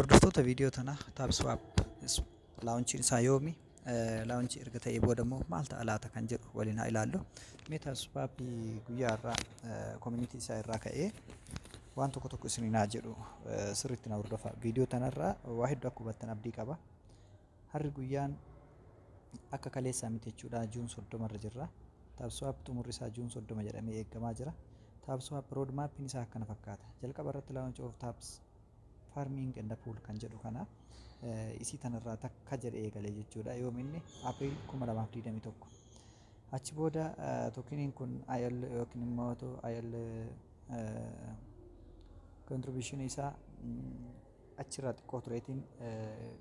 Hordoftoota viidiyoo tanaa, TapSwap launchiin isaa yoomi? Launchii erga ta'ee booda immoo maal ta'a laata kan jedhu waliin haa ilaallu. Mee TapSwap guyyaa irraa community isaa irraa ka'ee waan tokko tokko isin haa jedhu, sirriitti na hordofa. Viidiyoo tanarraa waa hedduu akka hubattan abdii qaba. Harri guyyaan akka kaleessaa miti jechuudha. June 30rra jirra. TapSwap xumurri isaa June 30 jedhamee eegamaa jira. TapSwap roadmapiin isaa akkana fakkaata. Jalqaba irratti launch of Taps Farming and Pool kan jedhu kana isii tanarraa takka jedhe eegale jechuudha. Yoom inni? April 2021. Achi booda tokeniin kun IL yookiin immoo IL contribution isaa achirraa xiqqoo tureetiin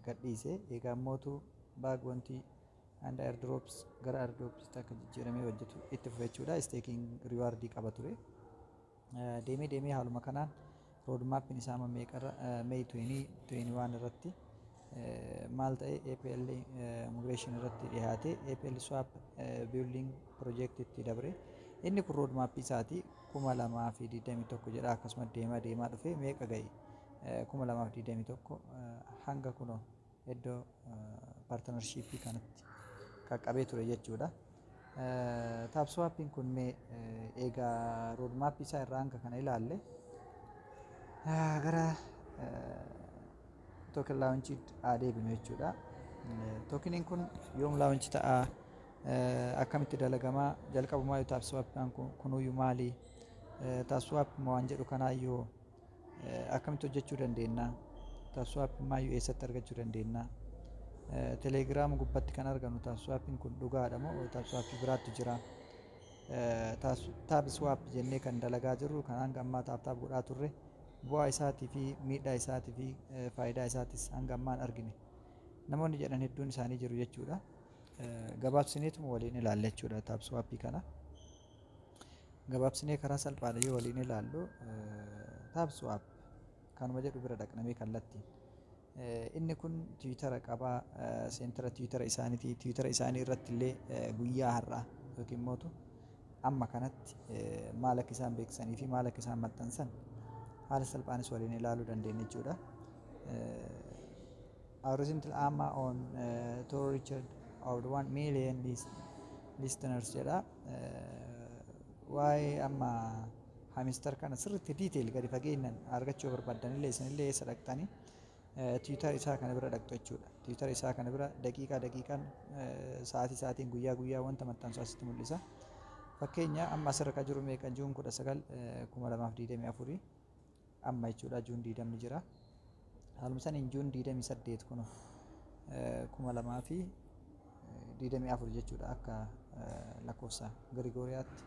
gadhiise. Egaa immootu bug bounty and airdrops gara airdrops akka jijjiiramee hojjetu itti fufe jechuudha. Staking rewardii qaba ture. Deemee deemee haaluma kanaan roadmapiin isaa amma meeqarra? May 2021 irratti maal ta'e? APL migration irratti dhiyaate, APL swap building project itti dabre. Inni kun roadmapii isaati 2021 jedha. Akkasuma deemaa deemaa dhufe meeqa ga'e? 2021 hanga kunoo iddoo partnershipii kanatti qaqqabee ture jechuudha. TapSwapiin kun mee egaa roadmapii isaa irraa hanga kana ilaalle, gara token launchii haa deebinu jechuudha. Tokeniin kun yoom launch ta'a? Akkamitti dalagamaa? Jalqabumaa yoo TapSwapiin kunuyyuu maali? TapSwap waan jedhu kanaayyuu akkamitti hojjechuu dandeenya? TapSwap maayyuu eessatti argachuu dandeenya? Telegram gubbatti kan argannu TapSwapiin kun dhugaadha moo TapSwapii biraattu jira? TapSwap jennee kan dalagaa jirru kan hanga ammaa tap tap godhaa turre, bu'aa isaatii fi miidhaa isaatii fi faayidaa isaatis hanga ammaan argine namoonni jedhan hedduun isaanii jiru jechuudha. Gabaabsineetuma waliin ilaalla jechuudha TapSwapii kana. Gabaabsinee karaa salphaadha yoo waliin ilaallu, TapSwap kanuma jedhu bira dhaqnamee kallattiin. Inni kun Twittera qabaa, seentara Twittera isaaniiti. Twittera isaanii irratti illee guyyaa har'aa yookiin mootu amma kanatti maal akka isaan beeksisanii fi maal akka isaan maxxansan haala salphaanis waliin ilaaluu dandeenya jechuudha. Our recent AMA on Toro reached over 1 million listeners jedha. Waa'ee amma Hamster kana sirriitti detail gadi fageenyaan argachuu barbaaddan illee, isinillee eessa dhaqxanii? Twitter isaa kana bira dhaqxu jechuudha. Twitter isaa kana bira daqiiqaa daqiiqaan, sa'aatii sa'aatiin, guyyaa guyyaa wanta maxxansu asitti mul'isa. Fakkeenya amma asirra kan jiru meeqa? June 19, 2024 amma jechuudha, June 20 jira. Haaluma saniin June 28 kun 2024 jechuudha akka lakkoofsa Girigooriyaatti.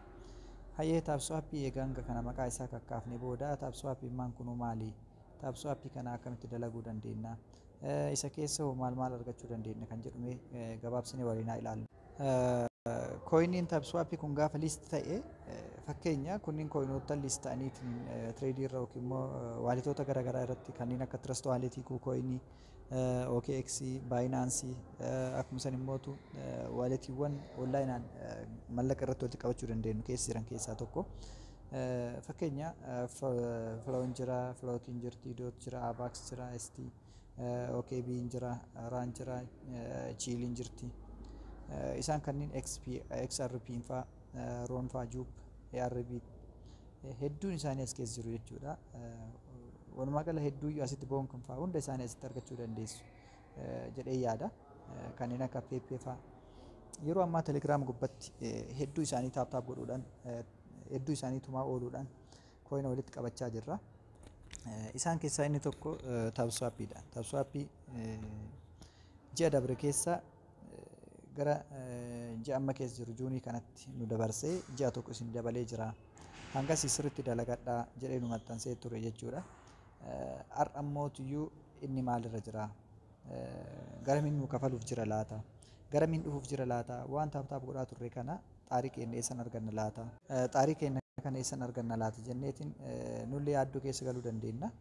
Hayyee, TapSwapii egaa hanga kana maqaa isaa kakkaafne booda, TapSwapii maan kunuu maali? TapSwapii kana akkamitti dalaguu dandeenya? Isa keessa hoo maal maal argachuu dandeenya kan jedhume gabaabsinee waliin haa ilaallu. Coiniin TapSwapii kun gaafa list ta'e, fakkeenya kunniin coinoota list ta'aniitiin tradeii irra yookiin immoo walletoota garaagaraa irratti kanneen akka Trust Walletii, KuCoinii, OKX, Binance, akkuma san immootu walletiiwwan onlineaan mallaqa irratti walitti qabachuu dandeenyu keessa jiran keessaa tokko. Fakkeenya Flown jira, Floatiin jirti, Dot jira, Avax jira, ST, OKB jira, Raan jira, Chiliin jirti. Isaan kanneen XP, XRP faa, Roon faa, Juup, ARB hedduun isaanii as keessa jiru jechuudha. Walumaa gala hedduuyyuu asitti Bonk faa hunda isaanii asitti argachuu dandeessu jedhee yaada. Kanneen akka Pepe faa. Yeroo ammaa Telegram gubbatti hedduu isaanii tap tap godhuudhaan, hedduu isaanii tumaa ooluudhaan coina walitti qabachaa jirra. Isaan keessaa inni tokko TapSwapiidha. TapSwapii ji'a dabre keessa gara ji'a amma keessa jiru Juneii kanatti nu dabarsee ji'a tokko isin dabalee jira. Hangasii sirriitti dalagadhaa jedhee nu maxxansee ture jechuudha. Har'a ammootiyyuu inni maalirra jira? Garamiin nu kafaluuf jira laata? Garamiin dhufuuf jira laata? Waan tap tap godhaa turre kana xaarii keenya eessan arganna laata? Xaarii keenya kana eessan arganna laata jenneetiin nullee yaaddoo keessa galuu dandeenya.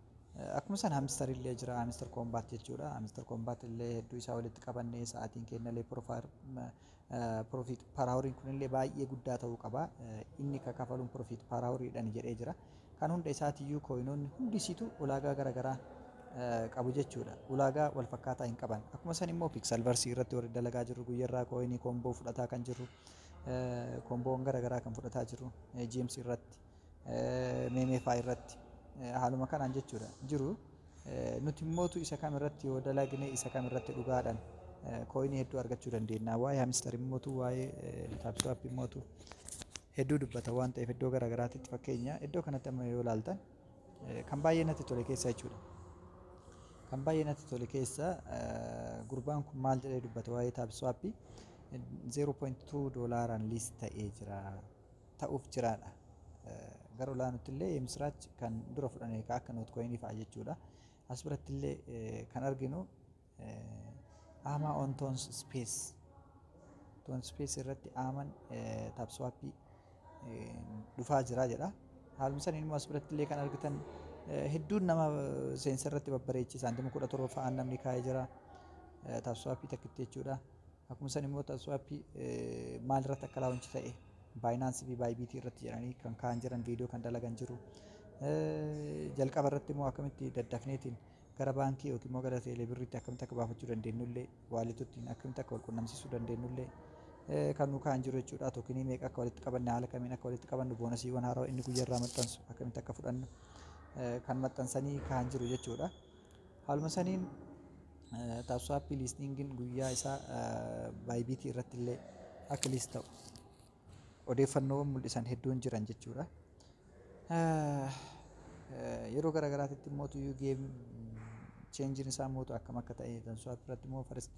Akkuma san Hamster illee jira, Hamster Kombat jechuudha. Hamster Kombat illee hedduu isaa walitti qabannee sa'aatiin keenya illee profit per houriin kunillee baay'ee guddaa ta'uu qaba. Inni ka kafaluun profit per houriidhaan jedhee jira. Kan hunda isaatiiyyuu coinoonni hundisiitu ulaagaa garaagaraa qabu jechuudha. Ulaagaa wal fakkaataa hin qaban. Akkuma san immoo Pixelverse irratti warri dalagaa jirru, guyyarraa coinii combo fudhataa kan jirru, comboon garaagaraa kan fudhataa jirru, GMC irratti, MemeFi irratti haaluma kanaan jechuudha jiru. Nuti immootu isa kam irratti yoo dalagne, isa kam irratti dhugaadhaan coinii hedduu argachuu dandeenya? Waa'ee Hamster immootu, waa'ee TapSwap immootu hedduu dubbata waan ta'eef, iddoo garaagaraatitti, fakkeenya iddoo kanatti amma yoo ilaaltan, kan baay'ee natti tole keessa jechuudha. Kan baay'ee natti tole keessa gurbaan kun maal jedhee dubbata? Waa'ee TapSwap 0.2 doolaaraan list ta'ee jira, ta'uuf jiraadha. Gara olaanutti illee Yemisiraach kan dura fudhane akka Notcoinii fa'a jechuudha. As biratti illee kan arginu Ama on TON Space. TON Space irratti Aman TapSwapii dhufaa jira jedha. Haaluma saniin immoo as biratti illee kan argitan hedduun nama seensa irratti babbareechi saantima 17 fa'aan namni kaa'ee jira. TapSwapii takkitti jechuudha. Akkuma san immoo TapSwapii maal irratti akka launch ta'e, Binance fi Bybit irratti jedhanii kan kaa'an jiran, viidiyoo kan dalagan jiru. Jalqaba irratti immoo akkamitti daddafneetiin gara baankii yookiin immoo gara teeleebirriitti akkamitti akka baafachuu dandeenyullee, walletottiin akkamitti akka wal qunnamsiisuu dandeenyullee kan nu kaa'an jiru jechuudha. Tokenii meeqa akka walitti qabanne, haala kamiin akka walitti qabannu, bonusiiwwan haarawaa inni guyyaa irraa maxxansu akkamitti akka fudhannu kan maxxansanii kaa'an jiru jechuudha. Haaluma saniin TapSwapii listingiin guyyaa isaa Bybitii irratti illee akka list ta'u odeeffannoowwan mul'isan hedduun jiran jechuudha. Yeroo garaagaraatitti immoo tuyyuu game changeiin isaa mootu akkam akka ta'e, TapSwap irratti immoo first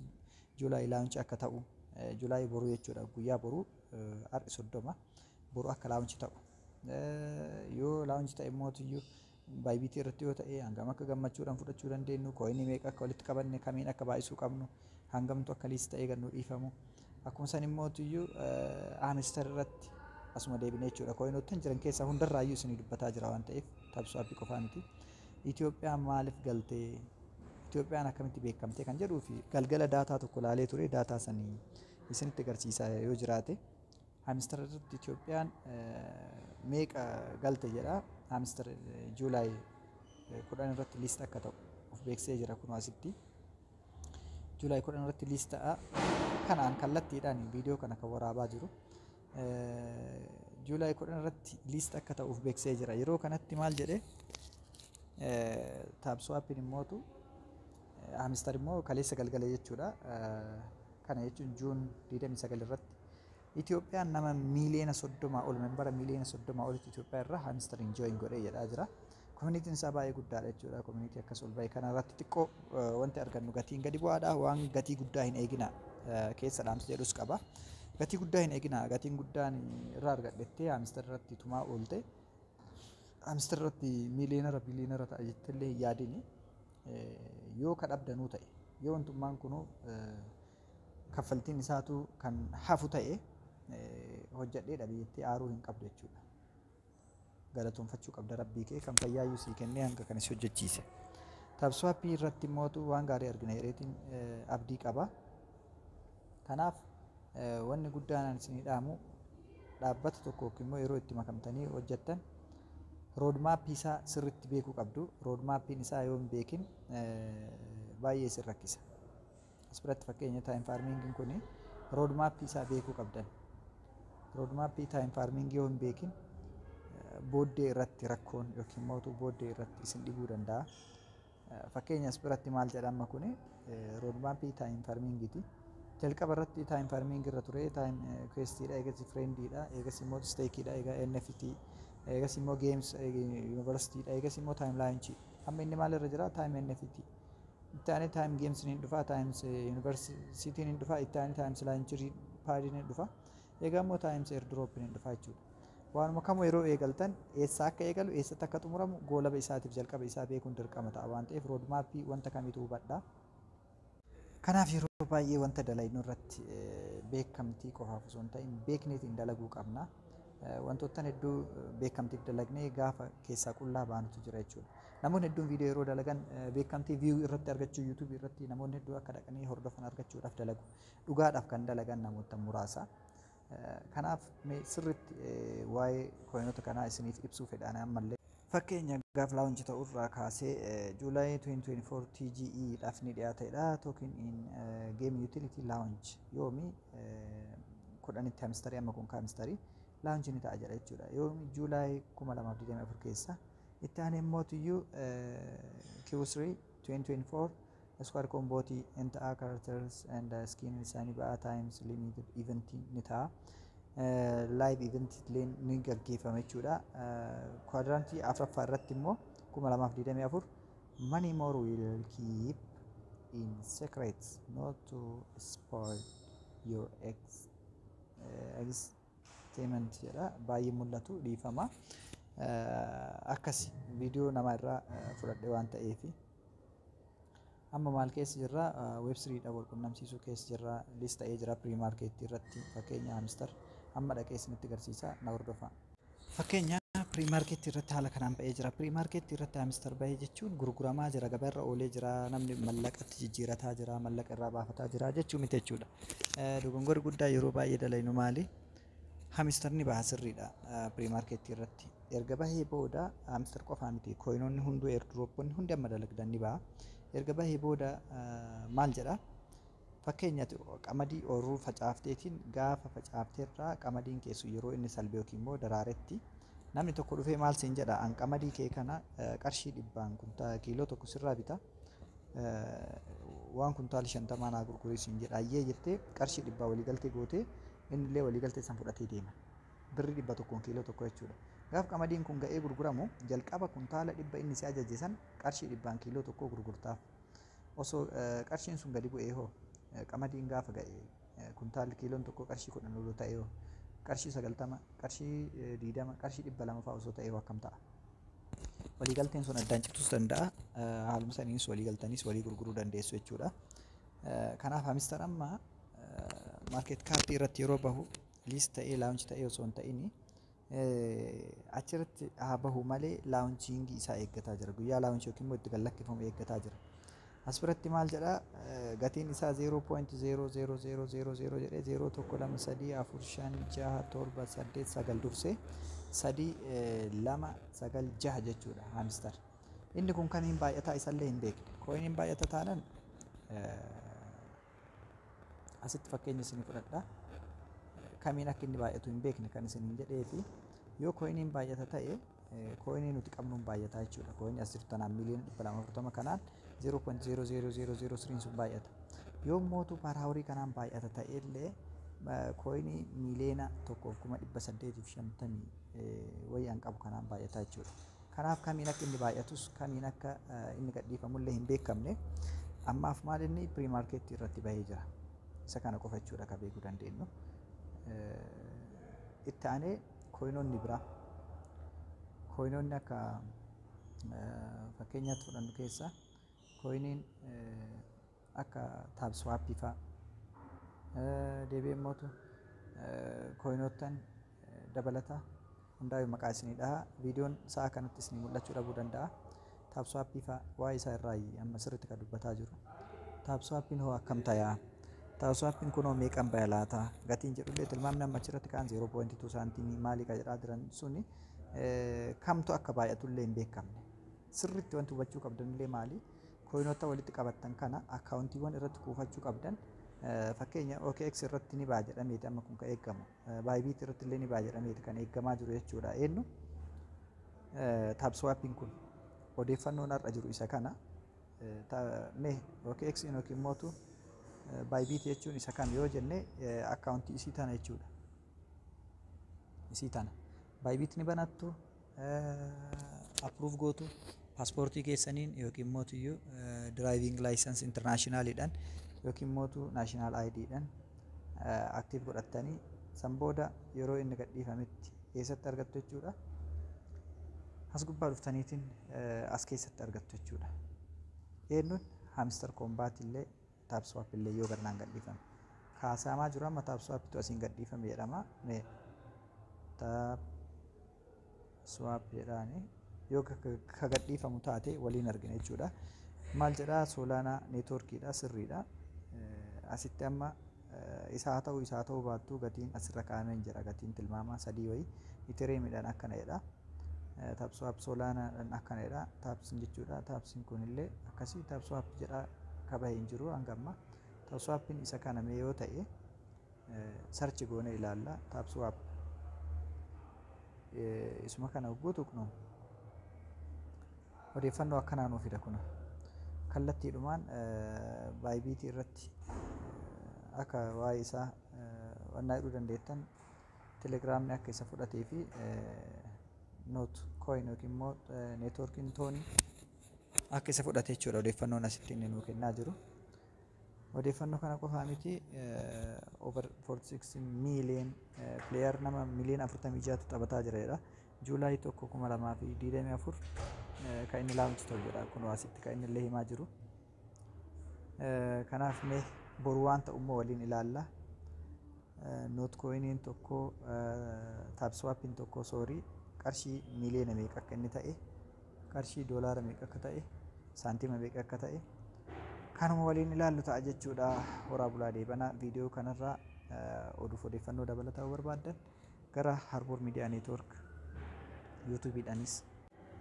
July launch akka ta'u, July boruu jechuudha, guyyaa boruu, har'i 30, boruu akka launch ta'u, yoo launch ta'e immoo tuyyuu Bybitii irratti yoo ta'e hangam akka gammachuudhaan fudhachuu dandeenyu, coinii meeqa akka walitti qabanne, kamiin akka baay'isuu qabnu, hangamtu akka list ta'ee gad nu dhiifamu. Akkuma san immoo tuyyuu Hamster irratti asuma deebinee jechuudha. Coinoottan jiran keessaa hundarraayyuu isinii dubbataa jira waan ta'eef, TapSwapii qofaa miti. Itoophiyaan maaliif galtee, Itoophiyaan akkamitti beekamte kan jedhuu fi galgala data tokko laalee ture, data sanii isinitti agarsiisaa yoo jiraate. Hamster irratti Itoophiyaan meeqa galte jedha. Hamster July 10 irratti list akka ta'u of beeksisee jira kunoo asitti. July 10 irratti list ta'a. Kanaan kallattiidhaan viidiyoo kana kan waraabaa jiru. July 10 irratti list akka ta'u of beeksisee jira. Yeroo kanatti maal jedhee TapSwapiin immootu, Hamster immoo kaleessa galgala jechuudha. Kana jechuun June 29 irratti Itoophiyaan nama miiliyoona 30 ol, member miiliyoona 30 olitti Itoophiyaa irraa Hamsteriin join godhee jedhaa jira. Communityn isaa baay'ee guddaadha jechuudha. Community akkas ol bahe kana irratti xiqqoo wanti argannu gatiin gadi bu'aadha. Waan gatii guddaa hin eegina keessa dhaamsa jedhus qaba. Gatii guddaa hin eegina. Gatiin guddaan irraa argadhettee Hamster irratti tumaa oolte, Hamster irratti millionaire, billionaire ta'a jettillee hin yaadini. Yoo ka dhabdanuu ta'e, yoo wantummaan kunuu kaffaltiin isaatu kan hafu ta'e, hojjedhee dhabe jettee aaruu hin qabdu jechuudha. Galatoonfachuu qabda rabbii kee kan fayyaayyuu sii kennee hanga kana si hojjechiise. TapSwapii irratti immootu waan gaarii argina jedheetiin abdii qaba. Kanaaf wanni guddaan ani isinii dhaamu, dhaabbata tokko yookiin immoo yeroo itti makamtanii hojjettan roadmapii isaa sirriitti beekuu qabdu. Roadmapiin isaa yoo hin beekin baay'ee isin rakkisa. As biratti fakkeenya Time Farmingiin kun roadmapii isaa beekuu qabdan. Roadmapii Time Farmingii yoo hin beekin booddee irratti rakkoon yookiin mootuu booddee irratti isin dhibuu danda'a. Fakkeenya as biratti maal jedhama kuni roadmapii Time Farmingiiti. Jalqaba irratti Time Farming irra ture, Time Questiidha, eegas Friendiidha, eegas immoo Stakeiidha, egaa NFT, eegas immoo Games Universityidha, eegas immoo Time Launch. Amma inni maal irra jira? Time NFT. Itti aanee Time Games ni dhufa, Times University ni dhufa, itti aanee Times Launch Pad ni dhufa. Egaa immoo Times Airdrop ni dhufa jechuudha. Waanuma kamuu yeroo eegaltan eessa akka eegalu, eessatti akka xumuramu, goolaba isaatiif jalqaba isaa beekuun dirqama ta'a waan ta'eef, roadmapii wanta kamiitu hubadha. Kanaaf yeroo baay'ee wanta dalagnu irratti beekamtii qofaaf osoo hin ta'in beekneetiin dalaguu qabna. Wantoottan hedduu beekamtiif dalagnee gaafa keessaa qullaa baanutu jira jechuudha. Namoonni hedduun viidiyoo yeroo dalagan beekamtii view irratti argachuu, YouTubeii irratti namoonni hedduu akka dhaqanii hordofan argachuudhaaf dalagu. Dhugaadhaaf kan dalagan namoota muraasa. Kanaaf mee sirriitti waa'ee coinota kanaa isiniif ibsuu fedhaan ammallee. Fakkeenya gaaf launch ta'urraa kaasee July 2024 TGE dhaaf ni dhiyaatedha. Token in game utility launch yoomi 10tti Hamsterii, amma kun Hamsterii launch ni ta'a jedha jechuudha. Yoomi? July 2024 keessa. Itti aanee immoo Q3 2024 Squad Combat in ta'a, characters and skin isaanii ba'a, times limited event ni ta'a. Live event illee ni gaggeeffama jechuudha. Quadrantii afuraffaa irratti immoo 2024, many more will keep in secret not to spoil your excitement jedha. Baay'ee mul'atu, dhiifama. Akkasi viidiyoo nama irraa fudhadhe waan ta'eefi. Amma maal keessa jirra? Web3 dha wal qunnamsiisuu keessa jirra. List ta'ee jira pre-market irratti. Fakkeenya Hamster amma dhaqee isinitti agarsiisa, na hordofaa. Fakkeenya pre-market irratti haala kanaan ba'ee jira. Pre-market irratti Hamster ba'ee jechuun gurguramaa jira, gabaarra oolee jira, namni mallaqatti jijjiirataa jira, mallaqa irraa baafataa jira jechuu miti jechuudha. Dogongorri guddaa yeroo baay'ee dalaynu maali? Hamster ni baha, sirriidha, pre-market irratti. Erga bahee booda Hamster qofaa miti, coinoonni hunduu, airdroponni hundi amma dalagdan ni baha. Erga bahee booda maal jedha? Fakkeenyaaf qamadii ooyiruu facaafteetiin, gaafa facaafteerraa qamadiin keessu yeroo inni salbe yookiin immoo daraaretti namni tokko dhufee maal siin jedha? An qamadii kee kana qarshii 100n kuntaa kiiloo tokko sirraa bita, waan kuntaala 50 naa gurgurii siin jedha. Ayyee jettee qarshii 100 waliigaltee gootee, inni illee waliigaltee san fudhatee deema. Birrii 100n kiiloo tokko jechuudha. Gaaf qamadiin kun ga'ee gurguramu jalqaba kuntaala 100 inni si ajaje san qarshii 100n kiiloo tokko gurgurtaaf. Osoo qarshiin sun gadi bu'ee hoo, qamadiin gaafa ga'e kuntaalli kiiloon tokko qarshii 10 ol ta'e hoo, qarshii 90, qarshii 20, qarshii 200 fa'aa osoo ta'e hoo akkam ta'a? Waliigalteen sun addaan citus danda'a. Haaluma saniinis waliigaltaniis walii gurguruu dandeessu jechuudha. Kanaaf Hamster amma market capii irratti yeroo bahu list ta'ee launch ta'ee osoo hin ta'in achirratti haa bahu malee launchingii isaa eeggataa jira. Guyyaa launchii yookiin immoo itti gad lakkifamu eeggataa jira. As biratti maal jedha? Gatiin isaa 0.00000 jedhee 0 1 2 3 4 5 6 7 8 9 dursee 3 2 9 6 jechuudha Hamster. Inni kun kan hin baay'ataa isallee hin beekne. Coiniin baay'ata taanan asitti fakkeenya isinii fudhadha. Kamiin akka inni baay'atu hin beekne kan isin jedhee fi yoo coiniin baay'ata ta'e coinii nuti qabnuun baay'ata jechuudha. Coinii as jirtu tanaan miliyoona 240 kanaan 0.00003 sun baay'ata. Yoo mootu per hourii kanaan baay'ata ta'e illee coinii 1,850,000 wayyaan qabu kanaan baay'ata jechuudha. Kanaaf kamiin akka inni baay'atus, kamiin akka inni gadhiifamullee hin beekamne. Ammaaf maal, inni pre-marketii irratti bahee jira. Isa kana qofa jechuudha ka beekuu dandeenyu. Itti aanee coinoonni biraa, coinoonni akka fakkeenyaatti fudhannu keessaa coiniin akka TapSwapii fa'a, deebi'ee immootu coinoottan dabalataa hundaa'u maqaa isinii dhaha. Viidiyoon sa'a kanatti isinii mul'achuu dhabuu danda'a. TapSwapii fa'a waa'ee isaa irraa amma sirriitti kan dubbataa jiru. TapSwapiin hoo akkam tayaa? TapSwapiin kunoo meeqan baya laata? Gatiin jedhullee tilmaamni amma achirratti ka'an 0.2 saantimii maalii kan jedhaa jiran suni kamtu akka baay'atullee hin beekamne. Sirriitti wanti hubachuu qabdanillee maali? Coinoota walitti qabattan kana akkaawuntiiwwan irratti kuufachuu qabdan, fakkeenya OKX irratti ni ba'a jedhameeti amma kun kan eegamu. Bybit irratti illee ni ba'a jedhameeti kan eegamaa jiru jechuudha. Eenyu? TapSwapiin kun odeeffannoon har'a jiru isa kana. Mee OKX yookiin mootu Bybit jechuun isa kam yoo jenne, akkaawuntii isii tana jechuudha. Isii tana. Bybit ni banattu, approve gootu paaspoortii keessaniin yookiin mootiyyuu driving license internationaliidhaan yookiin mootu national IDdhaan active godhattanii, san booda yeroo inni gadhiifametti eessatti argattu jechuudha. As gubbaa dhuftaniitiin as keessatti argattu jechuudha. Eenyuun? Hamster Kombat illee, TapSwap illee yoo garnaan gadhiifame. Kaasamaa jiru amma TapSwapitu asiin gadhiifame jedhama. Mee TapSwap jedhaani yoo ka gadhiifamu taate waliin argina jechuudha. Maal jedhaa? Solana networkiidha, sirriidha. Asitti amma isaa haa ta'u, isaa ta'uu baattuu gatiin asirra kaa'amee jira, gatiin tilmaamaa sadii wayii Ethereumiidhaan akkana jedha. TapSwap Solanaadhaan akkanadha. Tapsin jechuudha. Tapsin kunillee akkasii TapSwap jedha kabahee hin jiru hanga ammaa. TapSwappiin isa kana mee yoo ta'e search goone ilaalla. TapSwap isuma kana hogguu tuqnu odeeffannoo akkanaa nuu fida kuna. Kallattiidhumaan Bybitii irratti akka waa'ee isaa wannaa jedhuu dandeettan, Telegramni akka isa fudhatee fi Notcoin yookiin immoo networkiin TONii akka isa fudhate jechuudha odeeffannoon asitti inni nuu kennaa jiru. Odeeffannoo kana qofaa miti, over 46 million player, nama miliyoona 46tu taphataa jira jedha. July 1, 2024 kan inni launch ta'u jedha, kun asitti kan inni illee himaa jiru. Kanaaf mee boru waan ta'u immoo waliin ilaalla. Notcoiniin tokko, TapSwappiin tokko, sorry, qarshii miliyoona meeqa akka inni ta'e, qarshii doolaara meeqa akka ta'e, saantima meeqa akka ta'e kanuma waliin ilaallu ta'a jechuudha. Horaa bulaa deebanaa. Viidiyoo kanarraa oduuf odeeffannoo dabalataa yoo barbaaddan gara Harbour Media Network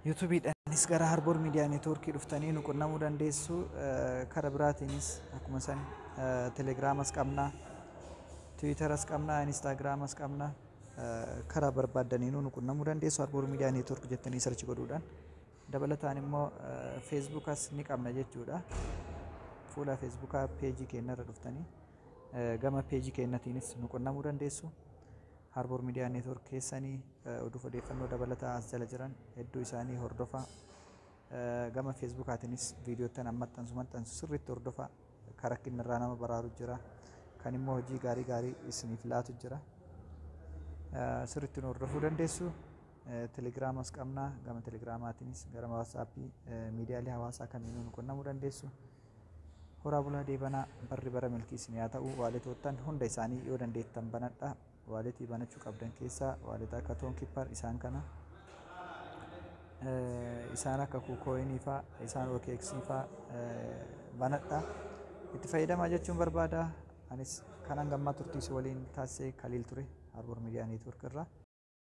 YouTubeiidhaanis gara Harbour Media Networkii dhuftanii nu qunnamuu dandeessu. Kara biraatiinis akkuma san Telegramas qabna, Twitteras qabna, Instagramas qabna. Karaa barbaaddaniinuu nu qunnamuu dandeessu Harbour Media Network jettanii search godhuudhaan. Dabalataan immoo Facebookas ni qabna jechuudha. Fuula Facebookaa peejii keenyarra dhuftanii gama peejii keenyatiinis nu qunnamuu dandeessu. Harbour Media Network keessanii oduuf odeeffannoo dabalataa as jala jiran hedduu isaanii hordofaa. Gama Facebookaatiinis viidiyoottan maxxansu maxxansu sirriitti hordofaa. Kan rakkinni irraa nama baraaru jira. Kan immoo hojii gaarii gaarii isiniif laatu jira. Sirriitti nu hordofuu dandeessu. Telegramas qabna. Gama Telegramaatiinis gara WhatsAppii, miidiyaalee hawaasaa kamiinuu nu qunnamuu dandeessu. Horaa bulaa deebanaa, barri bara milkii isin haa ta'u. Walletoottan hunda isaanii yoo dandeettan banadha. Walletii banachuu qabdan keessaa walleta akka Tonkeeper isaan kana. Isaan akka KuCoinii faa, isaan OKX faa banadha. Itti fayyadamaa jechuun barbaada. Anis kanan gammaa turtii si waliin taasisee Kaliil ture, Harbour Media Network irraa.